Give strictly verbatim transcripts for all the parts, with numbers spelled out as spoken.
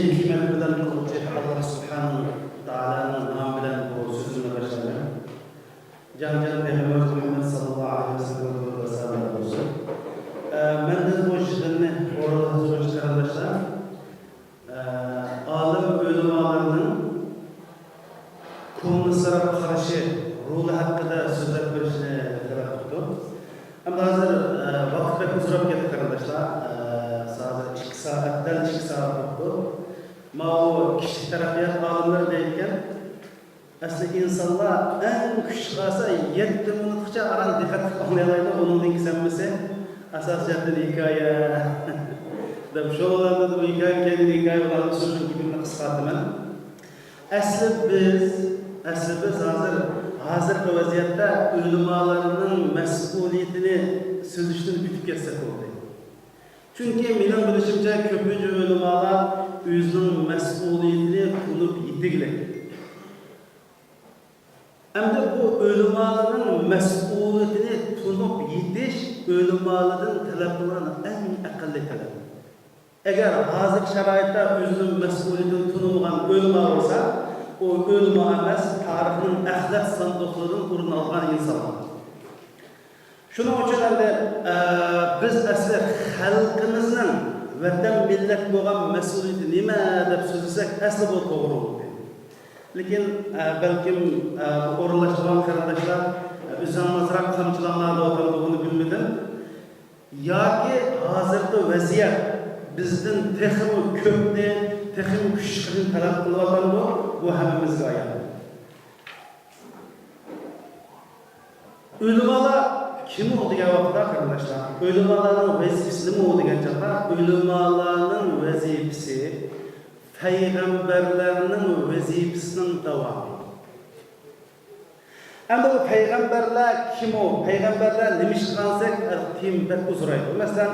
ھېكمەت بىلەن قىلغۇچى ئاللاھ سۇبھانەھۇ ۋە تائالانىڭ نامى بىلەن بۇ سۆزۈمنى باشلايمەن. جان جان پەيغەمبىرىمىز مۇھەممەد ساللاللاھۇ ئەلەيھى ۋەسەللەم ۋە سالاملار بولسۇن. ئە، مەندىن بۇ يىغىننى ئورۇنلاشتۇرغۇچى قېرىنداشلار، ئە، ئالىم ئۆلىمالارنىڭ كوممۇنىستلارغا قارشى رولى ھەققىدە سۆزلەپ بېرىشنى تەلەپ قىپتۇ. ئەمما ھازىر، ئە، ۋاقىت بەك ئۇزىراپ كەتتى قېرىنداشلار. ئە، ھازىر ئىككى سائەت، دەل ئىككى سائەت بوپتۇ. ماۋۇ كىشىلىك تەرەققىيات ئالىملىرى دەيدىكەن، ئەسلى ئىنسانلار ئەڭ كۈچ چىقارسا يەتتە مىنۇتقىچە ئاران دىققەت قىلىپ ئاڭلىيالايدۇ، ئۇنىڭدىن كېيىن ھەممىسى ئاساسىي جەھەتتىن ھېكايە دەپ، شۇ بىلەن بۇ ھېكايە كەينىدىكى ھېكايە بىلەن سۆزنىڭ گېپىمنى قىسقارتىمەن. ئەسلى بىز، ئەسلى بىز ھازىر، ھازىرقى ۋەزىيەتتە ئۆلىمالارنىڭ مەسئۇلىيىتىنى سۆزلىشتىن ئۆتۈپ كەتسەك بولدى. چۈنكى مېنىڭ بىلىشىمچە، كۆپىنچە ئۆلىمالار ئۆزىنىڭ مەسئۇلىيىتىنى تونۇپ يېتىگلىك. ئەمدى بۇ ئۆلىمالارنىڭ مەسئۇلىيىتىنى تونۇپ يېتىش ئۆلىمالاردىن تەلەپ قىلىنغان ئەڭ ئەقەللىي تەلەپ. ئەگەر ھازىرقى شارائىتتا ئۆزىنىڭ مەسئۇلىيىتىنى تونۇمىغان ئۆلىما بولسا، ئۇ ئۆلىما ئەمەس، تارىخنىڭ ئەخلەت ساندۇقلىرىدىن ئورۇن ئالغان ئىنسانلار. شۇنىڭ ئۈچۈن ئەمدى، ئە، بىز ئەسلى خەلقىمىزنىڭ ۋەتەن، مىللەت بولغان مەسئۇلىيىتى نېمە دەپ سۆزلىسەك، ئەسلى بۇ توغرا بولدى. لېكىن، ئە، بەلكىم، ئە، ئورۇنلاشتۇرغان قېرىنداشلار، ئە، ئۆزۈڭلار ئازراق قامچىلاڭلار دەۋاتامدۇ، ئۇنى بىلمىدىم. ياكى ھازىرقى ۋەزىيەت بىزدىن تېخىمۇ كۆپنى، تېخىمۇ كۈچلۈكنى تەلەپ قىلىۋاتامدۇ؟ بۇ ھەممىمىزگە ئايان. ئۆلىمالار كىم ئۇ دېگەن ۋاقىتتا، قېرىنداشلار، ئۆلىمالارنىڭ ۋەزىپىسى نېمە ئۇ دېگەن چاغدا، ئۆلىمالارنىڭ ۋەزىپىسى پەيغەمبەرلەرنىڭ ۋەزىپىسىنىڭ داۋامى. ئەمدى بۇ پەيغەمبەرلەر كىم ئۇ؟ پەيغەمبەرلەر نېمە ئىش قىلغان دېسەك، تېما بەك ئۇزىرايدۇ. مەسىلەن،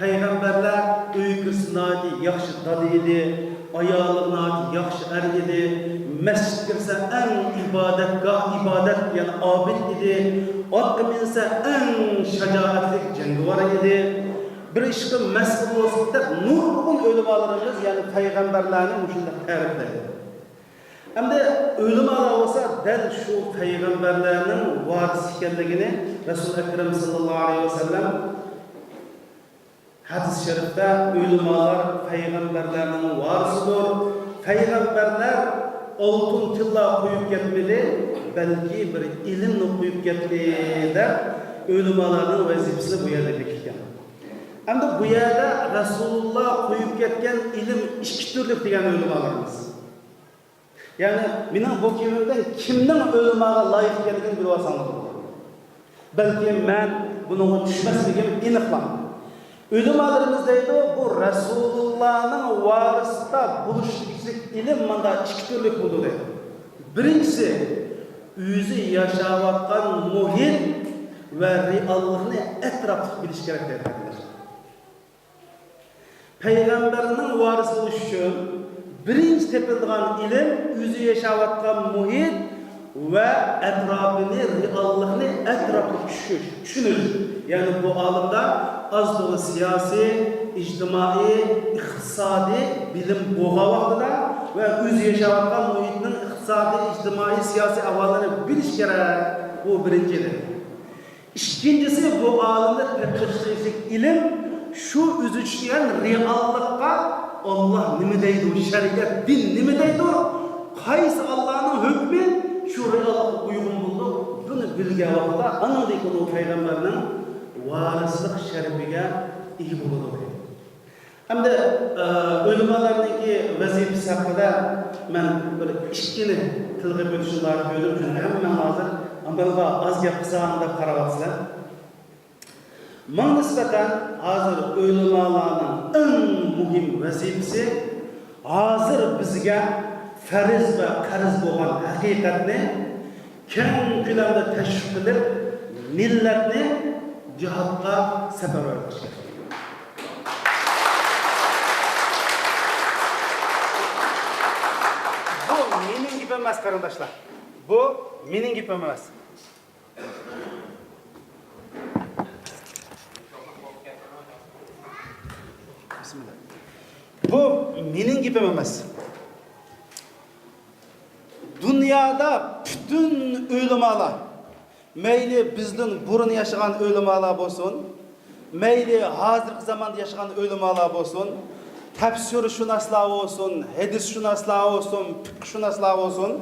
پەيغەمبەرلەر ئۆيگە كىرسە ناھايىتى ياخشى دادا ئىدى، ئايالىغا ناھايىتى ياخشى ئەر ئىدى، مەسچىتكە كىرسە ئەڭ ئىبادەتگاھ، ئىبادەت، يەنى ئابىد ئىدى، ئاتقا مىنسە ئەڭ شاجائەتلىك جەڭگىۋار ئىدى، بىر ئىشقا مەسئۇل بولسا دەپ نۇرغۇن ئۆلىمالىرىمىز، يەنى پەيغەمبەرلەرنى مۇشۇنداق تەرىپلەيدۇ. ئەمدى ئۆلىمالار بولسا دەل شۇ پەيغەمبەرلەرنىڭ ۋارىسى ئىكەنلىكىنى رەسۇل ئەكرەم ساللاللاھۇ ئەلەيھى ۋەسەللەم ھەدىس شەرىپتە، ئۆلىمالار پەيغەمبەرلەرنىڭ ۋارىسىدۇر. پەيغەمبەرلەر ئالتۇن تىللا قويۇپ كەتمىدى، بەلكى بىر ئىلىمنى قويۇپ كەتتى دەپ، ئۆلىمالارنىڭ ۋەزىپىسىنى بۇ يەردە بېكىتكەن. ئەمدى بۇ يەردە رەسۇلۇللا قويۇپ كەتكەن ئىلىم ئىككى تۈرلۈك دېگەن ئۆلىمالىرىمىز. يەنى مېنىڭ بۇ گېپىمدىن كىمنىڭ ئۆلىماغا لايىق ئىكەنلىكىنى بىلىۋالساڭلار بولىدۇ. بەلكى مەن بۇنىڭغا چۈشمەسلىكىم ئېنىقلا. ئۆلىمالىرىمىز دەيدۇ، بۇ رەسۇلۇللانىڭ ۋارىسىدا بولۇشلۇق ئىلىم ماندا ئىككى تۈرلۈك بولىدۇ دەيدۇ. بىرىنچىسى، ئۆزى ياشاۋاتقان مۇھىت ۋە رېئاللىقنى ئەتراپلىق بىلىش كېرەك دەيدۇ، قېرىنداشلار. پەيغەمبەرنىڭ ۋارىسى بولۇش ئۈچۈن بىرىنچى تېپىلىدىغان ئىلىم ئۆزى ياشاۋاتقان مۇھىت ۋە ئەتراپىنى، رېئاللىقنى ئەتراپلىق چۈشىنىش، چۈشىنىش. يەنى بۇ ئالىمدا ئاز تولا سىياسىي، ئىجتىمائىي، ئىقتىسادىي بىلىم بولغان ۋاقتىدا ۋە ئۆزى ياشاۋاتقان مۇھىتنىڭ ئىقتىسادىي، ئىجتىمائىي، سىياسىي ئەھۋاللىرىنى بىلىش كېرەك. بۇ بىرىنچى ئىلىم. ئىككىنچىسى، بۇ ئالىمدا تېپىشقا تېگىشلىك ئىلىم شۇ ئۆزى چۈشىگەن رېئاللىققا، ئاللا نېمە دەيدۇ، شەرىئەت، دىن نېمە دەيدۇ، قايسى ئاللانىڭ ھۆكمى شۇ رېئاللىققا ئۇيغۇن بولىدۇ، بۇنى بىلگەن ۋاقىتتا ئانىڭدىن كېيىن ئۇ پەيغەمبەرنىڭ ۋارىسلىق شەرىپىگە ئىگە بولىدۇ. ئەمدى، ئە، ئۆلىمالارنىڭكى ۋەزىپىسى ھەققىدە مەن بىر ئىككىنى تىلغا ئېلىپ ئۆتۈشنى لايىق كۆردۈم، چۈنكى ھەممەڭلار ھازىر ئامبالغا ئاز گەپ قىلسام دەپ قاراۋاتىسىلەر. ماڭا نىسبەتەن ھازىر ئۆلىمالارنىڭ ئەڭ مۇھىم ۋەزىپىسى، ھازىر بىزگە پەرز ۋە قەرز بولغان ھەقىقەتنى كەڭ كۆلەمدە تەشۋىق قىلىپ، مىللەتنى جىھادقا سەپەرۋەر قىلىش كېرەك. بۇ مېنىڭ گېپىم ئەمەس، قېرىنداشلار. بۇ مېنىڭ گېپىم ئەمەس. بىسمىللا. بۇ مېنىڭ گېپىم ئەمەس. دۇنيادا پۈتۈن ئۆلىمالار، مەيلى بىزدىن بۇرۇن ياشىغان ئۆلىمالار بولسۇن، مەيلى ھازىرقى زاماندا ياشىغان ئۆلىمالار بولسۇن، تەپسىرشۇناسلار بولسۇن، ھەدىسشۇناسلار بولسۇن، پىقىھشۇناسلار بولسۇن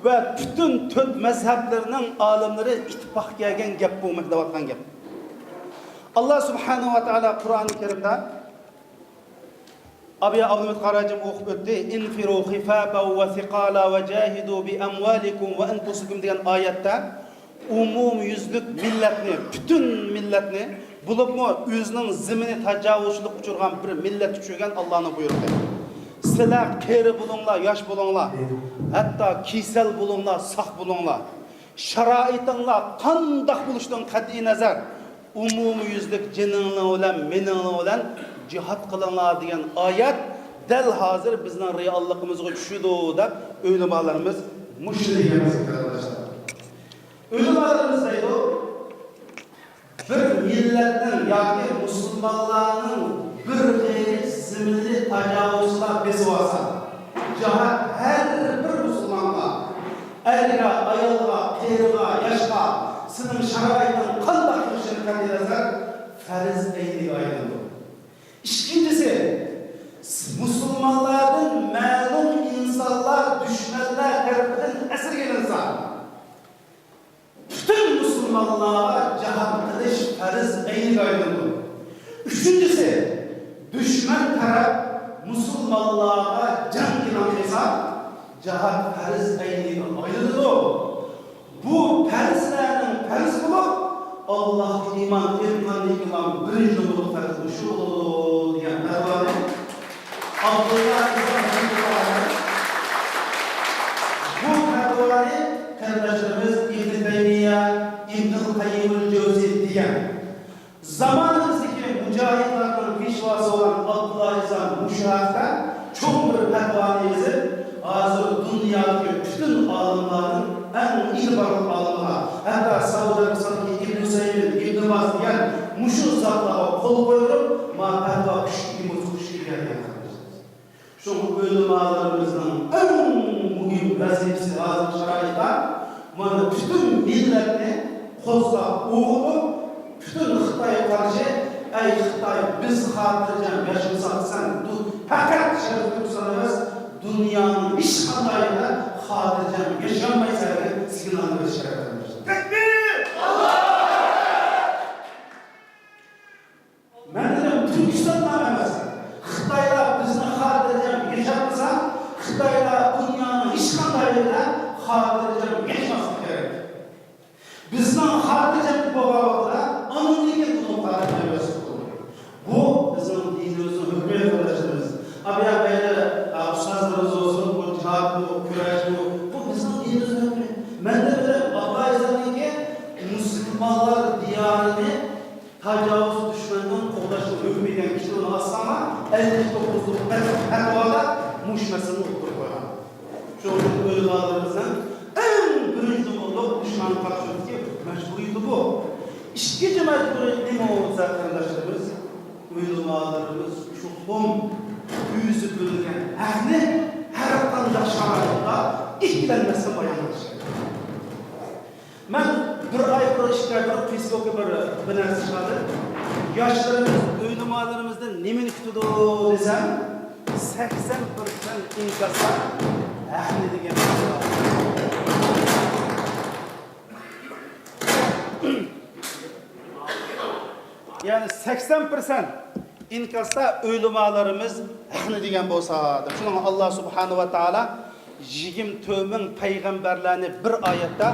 ۋە پۈتۈن تۆت مەزھەپلەرنىڭ ئالىملىرى ئىتتىپاق كەلگەن گەپ، بۇ مەن دەۋاتقان گەپ. ئاللا سۇبھانەھۇ ۋە تائالا قۇرئانى كەرىمدە ئابىيا ئابلىمىت قاراجىم ئوقۇپ ئۆتتى. «انفروا خفافا وثقالا وجاهدوا بأموالكم وأنفسكم» دېگەن ئايەتتە ئومۇميۈزلۈك مىللەتنى، پۈتۈن مىللەتنى، بولۇپمۇ ئۆزىنىڭ زېمىنى تاجاۋۇزچىلىققا ئۇچرىغان بىر مىللەتكە چۈشۈرگەن ئاللانىڭ بۇيرۇقى. سىلەر قېرى بولۇڭلار، ياش بولۇڭلار، ھەتتا كېسەل بولۇڭلار، ساق بولۇڭلار. شارائىتىڭلار قانداق بولۇشىدىن قەتئىينەزەر، ئومۇميۈزلۈك جېنىڭلار بىلەن، مېنىڭلار بىلەن جىھاد قىلىڭلار دېگەن ئايەت دەل ھازىر بىزنىڭ رېئاللىقىمىزغا چۈشىدۇ دەپ ئۆلىمالىرىمىز مۇشۇنى دېگەن، قېرىنداشلار. ئۆلىمالىرىمىز دەيدۇ، بىر مىللەتنىڭ ياكى مۇسۇلمانلارنىڭ بىر قېرى زېمىنىنى تاجاۋۇزچىلار بېسىۋالسا، جاھات ھەر بىر مۇسۇلمانغا، ئەرگە، ئايالغا، قېرىغا، ياشقا، سېنىڭ شارائىتىڭ قانداق بولۇشىدىن قەتئىينەزەر، پەرز ئەينىگە ئايلىنىدۇ. ئىككىنچىسى، مۇسۇلمانلاردىن مەلۇم ئىنسانلار دۈشمەنلەر تەرىپىدىن ئەسىرگە ئېلىنسا، پۈتۈن مۇسۇلمانلارغا جىھاد قىلىش پەرز ئەينىگە ئايلىنىدۇ. ئۈچىنچىسى، دۈشمەن تەرەپ مۇسۇلمانلارغا جەڭ ئېلان قىلسا، جىھاد پەرز ئەينىگە ئايلىنىدۇ. بۇ پەرزلەرنىڭ پەرز بولۇپ، ئاللاھقا ئىمان ئېيتقاندىن كېيىن بىرىنچى نومۇرلۇق پەرز مۇشۇ بولىدۇ دېگەن پەتۋانى ئابدۇللا ئىبن ئابدۇللا، بۇ پەتۋانى قېرىنداشلىرىمىز ئىبن تەيمىيە، ئىبنۇل قەييىمۇل جەۋزى دېگەن زامانىمىزدىكى مۇجاھىدلارنىڭ پېشۋاسى بولغان ئابدۇللا ئىزام مۇشۇ ھەقتە چوڭ بىر پەتۋانى يېزىپ، ھازىر دۇنيادىكى پۈتۈن ئالىملارنىڭ ئەڭ ئېتىبارلىق ئالىملىرىغا، ھەتتا سەئۇدى ئەرەبىستاندىكى ئىبن ئۇسەيمىن، ئىبن باز دېگەن مۇشۇ زاتلارغا قول قويۇلۇپ، ما پەتۋا كۈچلۈك، كۈچلۈك كەلگەن. شۇڭا ئۆلىمالىرىمىزنىڭ ئەڭ مۇھىم ۋەزىپىسى ھازىرقى شارائىتتا مانا پۈتۈن مىللەتنى قوزغاپ ئويغىتىپ، پۈتۈن خىتايغا قارشى، ئەي خىتاي، بىز خاتىرجەم ياشىمىساق، سەن دۇ-، پەقەت شەرقىي تۈركىستان ئەمەس، دۇنيانىڭ ھېچقانداق يېرىدە خاتىرجەم ياشىيالمايسەن دېگەن سىگنالنى بېرىش كېرەك، قېرىنداشلار. تەكبىر! مەن دېدىم، تۈركىستاندا ئەمەس. خىتايلار بىزنى خاتىرجەم ياشاتمىسا، خىتايلار دۇنيانىڭ ھېچقانداق يېرىدە خاتىرجەم ياشىماسلىقى كېرەك. بىزنىڭ خاتىرجەم بولغان ۋاقتىدا ئاندىن كېيىن ئۇنىڭ خاتىرجەم ياشىسا بولىدۇ. بۇ بىزنىڭ دىنىمىزنىڭ ھۆكمى، قېرىنداشلىرىمىز. ئابىيا مەيلى، ئۇستازلىرىمىز بولسۇن، بۇ جىھادمۇ، كۈرەشمۇ، بۇ بىزنىڭ دىنىمىزنىڭ ھۆكمى. مەن دېدىم، ئابدۇللا ئىزامنىڭكى مۇسۇلمانلار دىيارىنى تاجاۋۇز دۈشمەننىڭ قوغداشنىڭ ھۆكمى دېگەن كىتابىنى ئاچساڭلار، ئەللىك توققۇزلۇق پەتۋادا مۇشۇ مەسىلىنى ئوتتۇرىغا قويغان. شۇنىڭ ئۈچۈن ئۆلىمالىرىمىزنىڭ ئەڭ بىرىنچى نومۇرلۇق دۈشمەنگە قارشى تۇرۇشتىكى مەجبۇرىيىتى بۇ. ئىككىنچى مەجبۇرىيىتى نېمە بولسا، قېرىنداشلىرىمىز، ئۆلىمالىرىمىز چوقۇم ئۆزى بىلگەن ھەقنى ھەر قانداق شارائىتتا ئىككىلەنمەستىن بايان قىلىشى كېرەك. مەن بىر ئاي بۇرۇن، ئىككى ئاي بۇرۇن فېيسبۇكقا بىر، بىر نەرسە چىقاردىم. ياشلىرىمىز ئۆلىمالىرىمىزدىن نېمىنى كۈتىدۇ دېسەم، سەكسەن پىرسەنت ئىنكاستا ھەقنى دېگەن. يەنى سەكسەن پىرسەنت ئىنكاستا ئۆلىمالىرىمىز ھەقنى دېگەن بولسا، دەپ. شۇنىڭغا ئاللا سۇبھانەھۇ ۋە تائالا يىگىرمە تۆت مىڭ پەيغەمبەرلەرنى بىر ئايەتتە،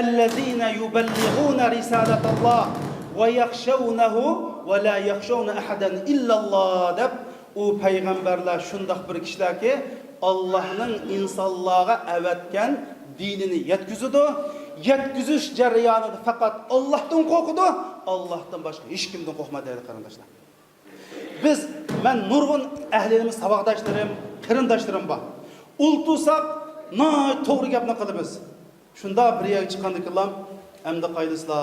«الذين يبلغون رسالة الله ويخشونه ولا يخشون أحدا إلا الله» دەپ، ئۇ پەيغەمبەرلەر شۇنداق بىر كىشىلەركى، ئاللانىڭ ئىنسانلارغا ئەۋەتكەن دىنىنى يەتكۈزىدۇ. يەتكۈزۈش جەريانىدا پەقەت ئاللاھتىن قورقىدۇ، ئاللاھتىن باشقا ھېچكىمدىن قورقمايدۇ دەيدۇ، قېرىنداشلار. بىز، مەن نۇرغۇن ئەھلىمىز، ساۋاقداشلىرىم، قېرىنداشلىرىم بار. ئولتۇرساق، ناھايىتى توغرا گەپنى قىلىمىز. شۇنداق بىر يەرگە چىققاندىكىنلا، ئەمدى قايلىسىلا؟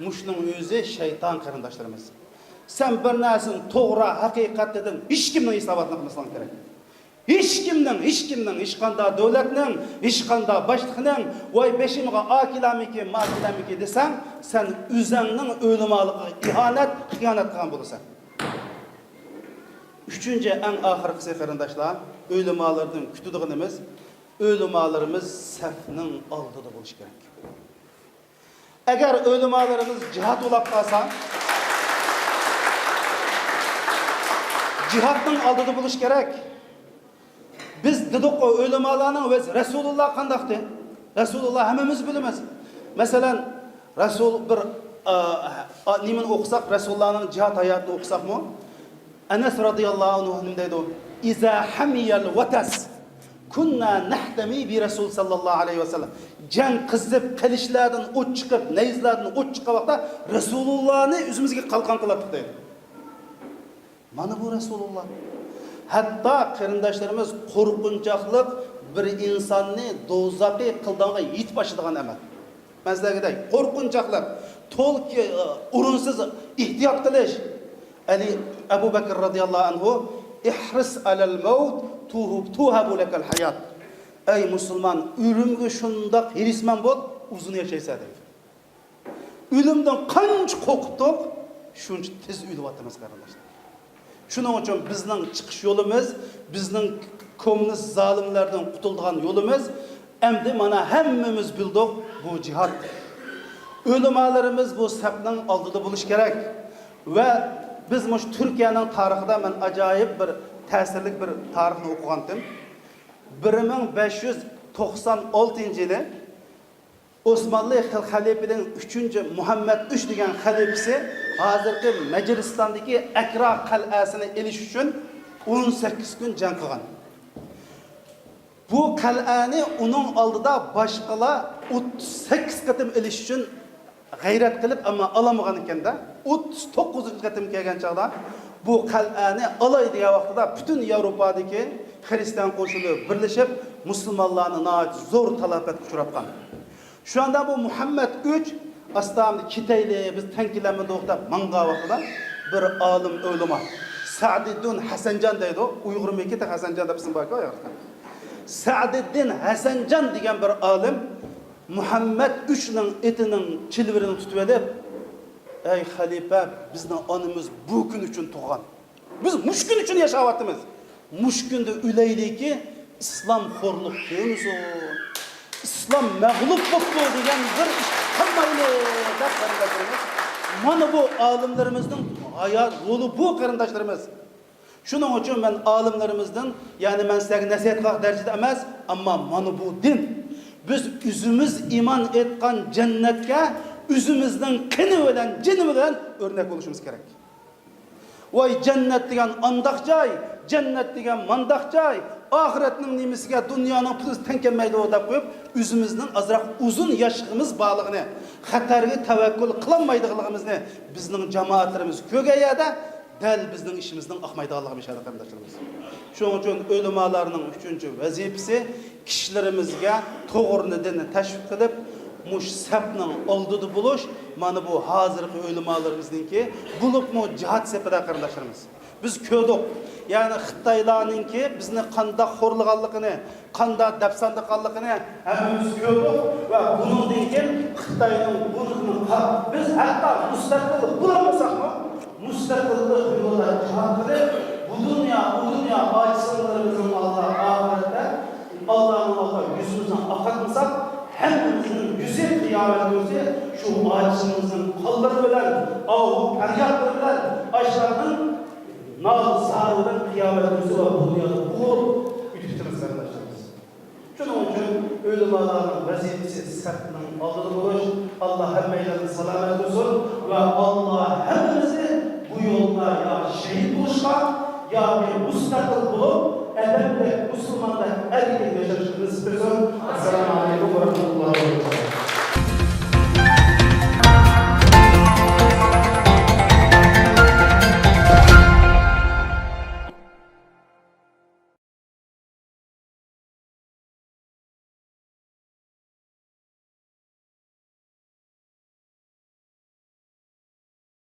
مۇشۇنىڭ ئۆزى شەيتان، قېرىنداشلىرىمىز. سەن بىر نەرسىنى توغرا، ھەقىقەت دېدىڭ، ھېچكىمنىڭ ھېساباتىنى قىلماسلىقىڭ كېرەك. ھېچكىمنىڭ، ھېچكىمنىڭ، ھېچقانداق دۆلەتنىڭ، ھېچقانداق باشلىقنىڭ، ۋاي بېشىمغا ئا كېلەرمىكىن، ما كېلەرمىكىن دېسەڭ، سەن ئۆزۈڭنىڭ ئۆلىمالىقىغا ئىھانەت، خىيانەت قىلغان بولىسەن. ئۈچىنچى، ئەڭ ئاخىرقىسى، قېرىنداشلار، ئۆلىمالاردىن كۈتىدىغىنىمىز، ئۆلىمالىرىمىز سەپنىڭ ئالدىدا بولۇشى كېرەك. ئەگەر ئۆلىمالىرىمىز جىھاد ئۇلاپ قالسا، جىھادنىڭ ئالدىدا بولۇش كېرەك. بىز دېدۇققۇ، ئۆلىمالارنىڭ ۋەز-، رەسۇلۇللا قانداقتى؟ رەسۇلۇللا ھەممىمىز بىلىمىز. مەسىلەن، رەسۇل بىر، ئا، ئا، نېمىنى ئوقۇساق، رەسۇلۇللانىڭ جىھاد ھاياتىنى ئوقۇساقمۇ، ئەنەس رازىياللاھۇ ئەنھۇ نېمە دەيدۇ؟ «ئىزا ھەمىيەل ۋەتەس، كۇننا نەھتەمى بىرەسۇل ساللاللاھۇ ئەلەيھى ۋەسەللەم.» جەڭ قىزىپ، قىلىچلاردىن ئوت چىقىپ، نەيزىلەردىن ئوت چىققان ۋاقىتتا رەسۇلۇللانى ئۆزىمىزگە قالقان قىلاتتۇق دەيدۇ. مانا بۇ رەسۇلۇللا. ھەتتا قېرىنداشلىرىمىز، قورقۇنچاقلىق بىر ئىنساننى دوزاخقا قىلداڭغا يېتىپ ئاشىدىغان ئەمەل. مەن سىلەرگە دەي، قورقۇنچاقلىق، تولكى، ئورۇنسىز ئېھتىيات قىلىش. ئەلى، ئەبۇ بەكىر رازىياللاھۇ ئەنھۇ، «ئىھرىس ئەلەل مەۋت تۇھۇب-، تۇھەبۇ لەكەل ھايات.» ئەي مۇسۇلمان، ئۆلۈمگە شۇنداق ھېرىسمەن بول، ئۇزۇن ياشايسەن دەيدۇ. ئۆلۈمدىن قانچە قورقۇتتۇق، شۇنچە تېز ئۆلۈۋاتىمىز، قېرىنداشلار. شۇنىڭ ئۈچۈن بىزنىڭ چىقىش يولىمىز، بىزنىڭ كوممۇنىست زالىملاردىن قۇتۇلىدىغان يولىمىز، ئەمدى مانا ھەممىمىز بىلدۇق، بۇ جىھاد. ئۆلىمالىرىمىز بۇ سەپنىڭ ئالدىدا بولۇشى كېرەك. ۋە بىز مۇشۇ تۈركىيەنىڭ تارىخىدا مەن ئاجايىپ بىر تەسىرلىك بىر تارىخنى ئوقۇغانتىم. بىر مىڭ بەش يۈز توقسان ئالتىنچى يىلى ئوسمانلى خىل-، خەلىپىنىڭ ئۈچىنچى مۇھەممەد ئۈچ دېگەن خەلىپىسى ھازىرقى مەجىلىستاندىكى ئەكرا قەلئەسىنى ئېلىش ئۈچۈن ئون سەككىز كۈن جەڭ قىلغان. بۇ قەلئەنى ئۇنىڭ ئالدىدا باشقىلار ئوتتۇز سەككىز قېتىم ئېلىش ئۈچۈن غەيرەت قىلىپ، ئەمما ئالالمىغان ئىكەن-دە. ئوتتۇز توققۇزىنچى قېتىم كەلگەن چاغدا بۇ قەلئەنى ئالاي دېگەن ۋاقتىدا پۈتۈن ياۋروپادىكى خىرىستىيان قوشۇنلىرى بىرلىشىپ، مۇسۇلمانلارنى ناھايىتى زور تالاپەتكە ئۇچراتقان. شۇ ئاندا بۇ مۇھەممەد ئۈچ ئاستا كېتەيلى، بىز تەڭ كېلەلمىدۇق دەپ ماڭغان ۋاقتىدا بىر ئالىم ئۆلىما سەئدىددىن ھەسەنجان دەيدۇ. ئۇيغۇرمىكى تېخى ھەسەنجان دەپ ئىسىم باركەن ئۇ ياقتا. سەئدىددىن ھەسەنجان دېگەن بىر ئالىم مۇھەممەد ئۈچنىڭ ئېتىنىڭ چىلۋىرىنى تۇتۇۋېلىپ، ئەي خەلىپە، بىزنىڭ ئانىمىز بۇ كۈن ئۈچۈن تۇغقان. بىز مۇشۇ كۈن ئۈچۈن ياشاۋاتىمىز. مۇشۇ كۈندە ئۆلەيلىكى، ئىسلام خورلۇق كۆرمىسۇن، ئىسلام مەغلۇپ بوپتۇ دېگەن بىر ئىش قىلمايلى دەپ قېرىنداشلىرىمىز. مانا بۇ ئالىملىرىمىزنىڭ ھايات يولى بۇ، قېرىنداشلىرىمىز. شۇنىڭ ئۈچۈن مەن ئالىملىرىمىزدىن، يەنى مەن سىلەرگە نەسىھەت قىلغان دەرىجىدە ئەمەس، ئەمما مانا بۇ دىن. بىز ئۆزىمىز ئىمان ئېيتقان جەننەتكە ئۆزىمىزنىڭ قېنى بىلەن، جېنى بىلەن ئۆرنەك بولۇشىمىز كېرەك. ۋاي، جەننەت دېگەن ئانداق جاي، جەننەت دېگەن مانداق جاي، ئاخىرەتنىڭ نېمىسىگە دۇنيانىڭ پۇلى تەڭ كەلمەيدۇ دەپ قويۇپ، ئۆزىمىزنىڭ ئازراق ئۇزۇن ياشلىقىمىز بارلىقىنى، خەتەرگە تەۋەككۈل قىلالمايدىغانلىقىمىزنى بىزنىڭ جامائەتلىرىمىز كۆرگەن يەردە دەل بىزنىڭ ئىشىمىزنىڭ ئاقمايدىغانلىقى مۇشۇ يەردە، قېرىنداشلىرىمىز. شۇنىڭ ئۈچۈن ئۆلىمالارنىڭ ئۈچىنچى ۋەزىپىسى، كىشىلىرىمىزگە توغرىنى، دىننى تەشۋىق قىلىپ، مۇشۇ سەپنىڭ ئالدىدا بولۇش، مانا بۇ ھازىرقى ئۆلىمالىرىمىزنىڭكى، بولۇپمۇ جىھاد سېپىدە، قېرىنداشلىرىمىز. بىز كۆردۇق، يەنى خىتايلارنىڭكى بىزنى قانداق خورلىغانلىقىنى، قانداق دەپسەندە قىلغانلىقىنى ھەممىمىز كۆردۇق ۋە بۇنىڭدىن كېيىن خىتاينىڭ بۇنىڭدىن قا-، بىز ھەتتا مۇستەقىل بولالمىساقمۇ، مۇستەقىللىق يولىدا جىھاد قىلىپ، بۇ دۇنيا، ئۇ دۇنيا ئاچىسىڭلىرىمىزنىڭ ئالدىدا، ئاخىرەتتە ئاللانىڭ ئالدىدا يۈزىمىزنى ئاقارتمىساق، ھەممىمىزنىڭ يۈزى قىيامەت كۈنى شۇ ئاچىسىمىزنىڭ قانلىرى بىلەن، ئاھۇ پەريادلىرى بىلەن، ئاشۇلارنىڭ نال زارى بىلەن قىيامەت كۈنى ۋە بۇ دۇنيادا بوغۇلۇپ ئۆتۈپ كېتىمىز، قېرىنداشلىرىمىز. شۇنىڭ ئۈچۈن ئۆلىمالارنىڭ ۋەزىپىسى سەپنىڭ ئالدىدا بولۇش. ئاللا ھەممەيلەننى سالامەت قىلسۇن ۋە ئاللا ھەممىمىزنى بۇ يولدا يا شېھىت بولۇشقا، ياكى مۇستەقىل بولۇپ، ئادەمدەك، مۇسۇلماندەك ئەركىن ياشاشقا نېسىپ قىلسۇن. ئەسسالامۇ ئەلەيكۇم.